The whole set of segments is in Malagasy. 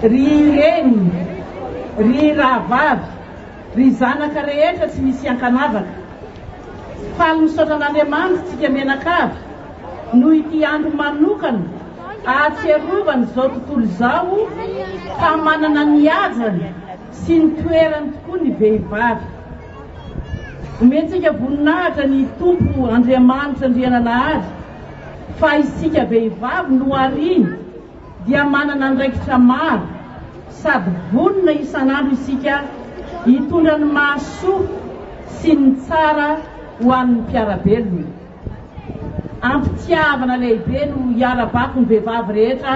Ry reny, ry rahavavy, ry zanaka rehetra tsy misy ankanavaka. Faly misaotra an'Andriamanitra tsika mianakavy noho ity andro manokana ahatsiarovana izao tontolo izao fa manana ny hajany sy ny toerany tokoa ny vehivavy. Omentsika voninahitra ny Tompo Andriamanitra Andriananahary fa isika vehivavy nohariny dia manana andraikitra maro sady vonona isan'andro isika hitondra ny mahasoa sy ny tsara ho an'ny mpiara-belona. Am-pitiavana lehibe no iarabako ny vehivavy rehetra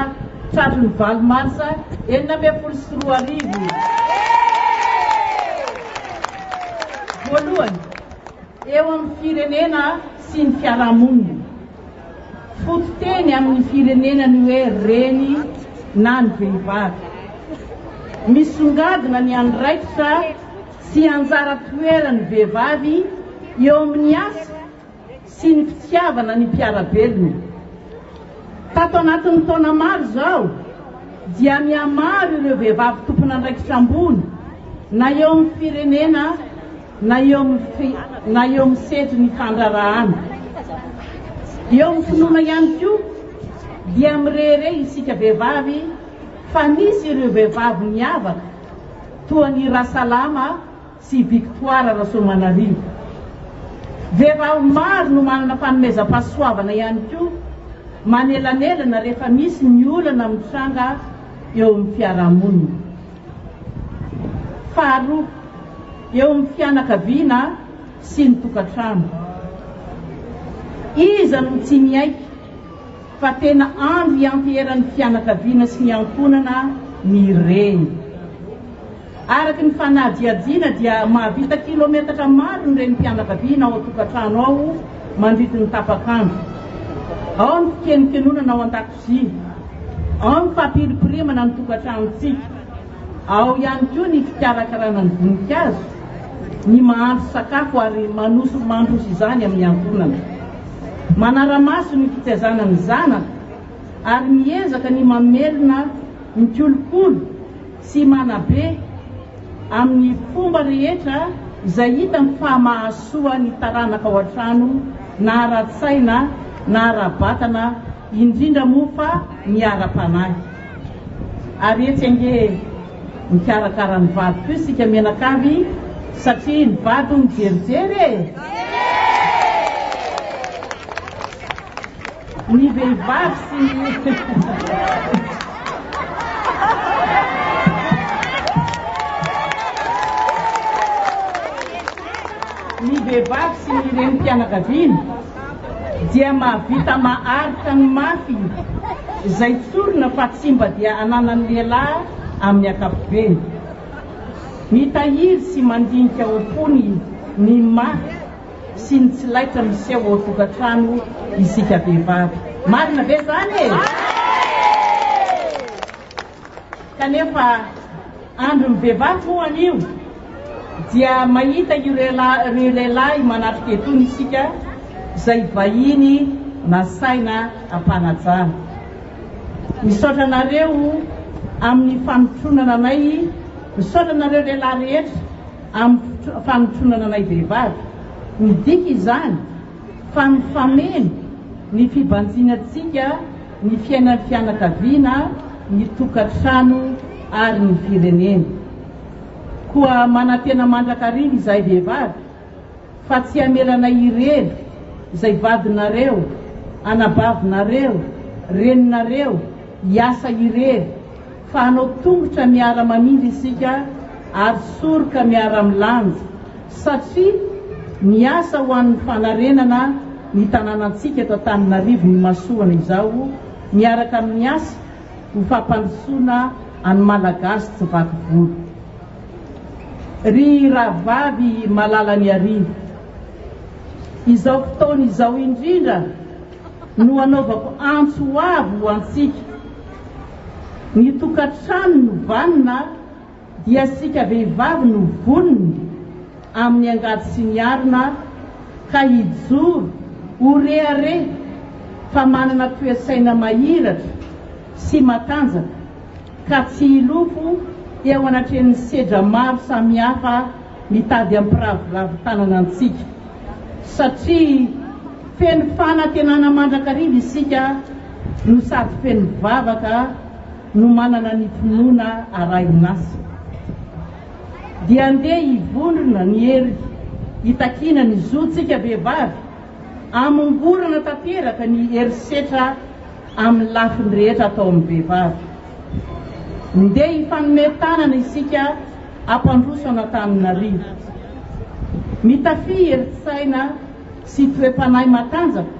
tratry ny valo marsa 2016. Voalohany, eo amin'ny firenena sy ny fiarahamonina. Fototeny amin'ny firenena ny hoe reny na ny vehivavy. Misongadina ny andraikitra sy anjara toeran'ny vehivavy eo amin'ny asa sy ny fitiavana ny mpiara-belona. Tato anatin'ny taona maro izao dia mihamaro ireo vehivavy tompon'andraikitra ambony na eo amin'ny firenena na eo amin'ny na eo amin'ny sehatry ny fandraharahana. Eo amin'ny finoana ihany koa dia mirehareha isika vehivavy fa nisy ireo vehivavy niavaka toa an'i Rasalama sy Victoire Rasoamanarivo. Vehivavy maro no manana fanomezam-pahasoavana ihany koa manelanelana rehefa misy ny olana mitranga eo amin'ny fiarahamonina. Faharoa, eo amin'ny fianakaviana sy ny tokantrano. Iza no tsy miaiky fa tena andro ianteheran'ny fianakaviana sy ny ankohonana ny reny? Araka ny fanadihadiana dia mahavita kilometatra maro ny renim-pianakaviana ao an-tokantrano ao mandritry ny tapak'andro. Ao ny fikenokenonana ao an-dakozia, ao ny fampiripirimana ny tokantranontsika, ao ihany koa ny fikarakarana ny voninkazo, ny mahandro sakafo ary manoso mandroso izany amin'ny ankohonana. Manara-maso ny fitaizana ny zanaka ary miezaka ny mamelona mikolokolo sy manabe amin'ny fomba rehetra izay hitany fa mahasoa ny taranaka ao an-trano na ara-tsaina na ara-batana indrindra moa fa ny ara-panahy. Ary etsy ange mikarakara ny vady koa isika mianakavy satria ny vady hono mijerijery e! Ny vehivavy sy ny Ny vehivavy sy ny renim-pianakaviana dia mahavita maharitra ny mafy izay tsorina fa tsy mba dia ananan'ny lehilahy amin'ny ankapobeny. Mitahiry sy mandinika ao am-pony ny mafy sy ny tsy laitra miseho ao an-tokantrano isika vehivavy. Marina ve izany e? Kanefa andron'ny vehivavy moa anio dia mahita ireo lehilahy manatrika etony isika izay vahiny nasaina am-panajana. Misaotra anareo amin'ny fanotronana anay, misaotra anareo lehilahy rehetra amin'ny fanotronana anay vehivavy. Midika izany fa mifameno ny fibanjinantsika ny fiainan'ny fianakaviana, ny tokantrano ary ny firenena. Koa manantena mandrakariva izahay vehivavy fa tsy hamela anay irery izay vadinareo, anabavinareo, reninareo hiasa irery fa hanao tongotra miara-mamindra isika ary soroka miara-milanja satria miasa ho an'ny fanarenana ny tanànantsika eto Antananarivo ny masohana izao miaraka amin'ny asa ho fampandrosoana an'ny Malagasy tsy vaky volo. Ry rahavavy malalan'Iarivo, izao fotoana izao indrindra no anaovako antso avo ho antsika. Ny tokantrano no vanona dia isika vehivavy no vonona amin'ny angady sy ny arina ka hijoro ho rehareha fa manana toe-tsaina mahiratra sy matanjaka. ka tsy hilofo eo anatrehan'ny sedra maro samihafa mitady hampiraviravy tanana antsika, satria feno fanantenana mandrakariva isika no sady feno vavaka no manana ny finoana arahin'asa. Dia andeha hivondrona ny hery hitakiana ny zontsika vehivavy hamongorana tanteraka ny herisetra amin'ny lafiny rehetra atao amin'ny vehivavy. Ndeha hifanome tanana isika hampandroso an'Antananarivo. Mitafia herin-tsaina sy toe-panahy matanjaka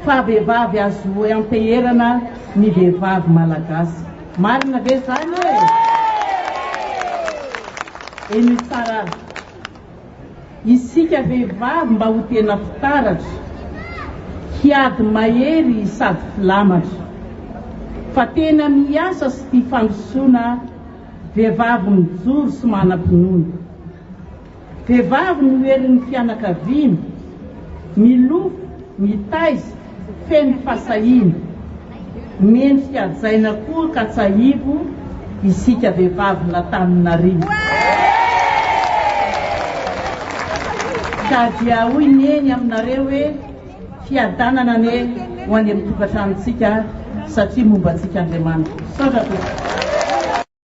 fa vehivavy azo ianteherana ny vehivavy malagasy. Marina ve izany e? Henoy tsara ary. Isika vehivavy mba ho tena fitaratra, hiady mahery sady filamatra. Fa tena miasa sy tia fandrosoana, vehivavy mijoro sy manam-pinoana. Vehivavy no herin'ny fianakaviana, milofo, mitaiza, feno fasahiana. Mendrika hajaina koa ka tsahivo isika vehivavin'Antananarivo. Ka dia hoy Neny aminareo hoe fiadanana anie ho any amin'ny tokantranontsika satria momba antsika Andriamanitra. Misaotra tompoko.